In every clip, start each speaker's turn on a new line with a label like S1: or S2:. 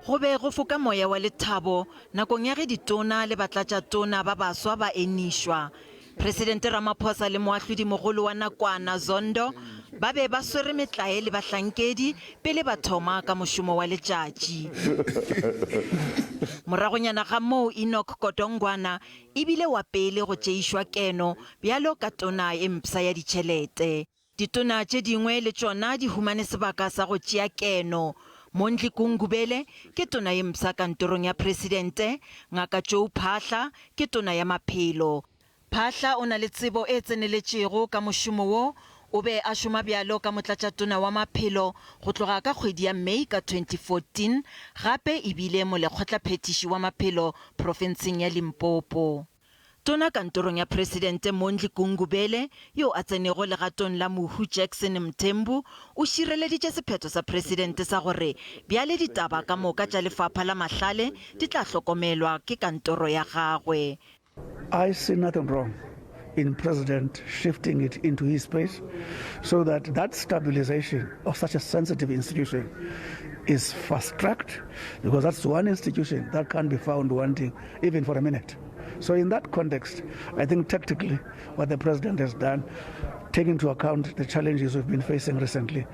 S1: Go be go foka moya wa lethabo nakong ya ge ditona le batlatšatona ba baswa ba enišwa. Presidente Ramaphosa le Moahlodimogolo wa nakwana Zondo ba be ba swere metlae le bahlankedi pele ba thoma ka mošomo wa letšatši. Moragonyana ga moo Enoch Godongwana e bile wa pele go tšeišwa keno bjalo ka tona e mpsha ya ditšhelete. Ditona tše dingwe le tšona di humane sebaka sa go tšea keno. Mondli Gungubele ke tona ye mpsha kantorong ya Presidente, Ngaka Joe Phaahla ke tona ya Maphelo. Phaahla o na le tsebo e tseneletšego ka mošomo wo, o be a šoma bjalo ka motlatšatona wa maphelo go tloga ka kgwedi ya May ka 2014, gape e bile molekgotlaphethiši wa maphelo profenseng ya Limpopo. Tona kantorong ya Presidente Mondli Gungubele, yo a tsenego legatong la mohu Jackson Mthembu, o šireleditše sephetho sa Presidente sa gore bjale ditaba ka moka tša lefapha la mahlale di tla hlokomelwa ke kantoro ya gagwe.
S2: I see nothing wrong in President shifting it into his space so that that stabilization of such a sensitive institution is fast-tracked, because that's one institution that can't be found wanting even for a minute. So in that context, I think tactically what the president has done, taking into account the challenges we've been facing recently,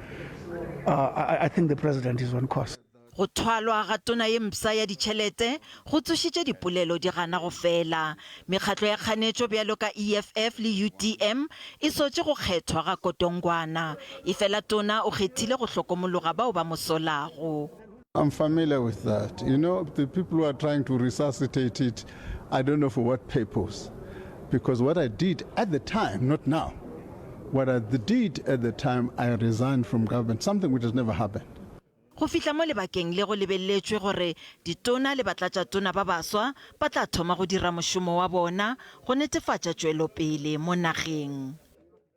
S2: uh, I, I think the president is on course.
S1: Go thwalwa ga tona ye mpsha ya ditšhelete go tsošitše dipolelo di gana go fela. Mekgatlo ya kganetšo bjalo ka EFF le UDM e sotše go kgethwa ga Godongwana. Efela tona o kgethile go hlokomologa bao ba mo solago.
S3: I'm familiar with that. You know, the people who are trying to resuscitate it, I don't know for what purpose. Because what I did at the time, not now, what I did at the time, I resigned from government, something which has never happened.
S1: Go fihla mo lebakeng le go lebeletšwe gore ditona le batlatšatona ba baswa ba tla thoma go dira mošomo wa bona go netefatša tšwelopele mo nageng.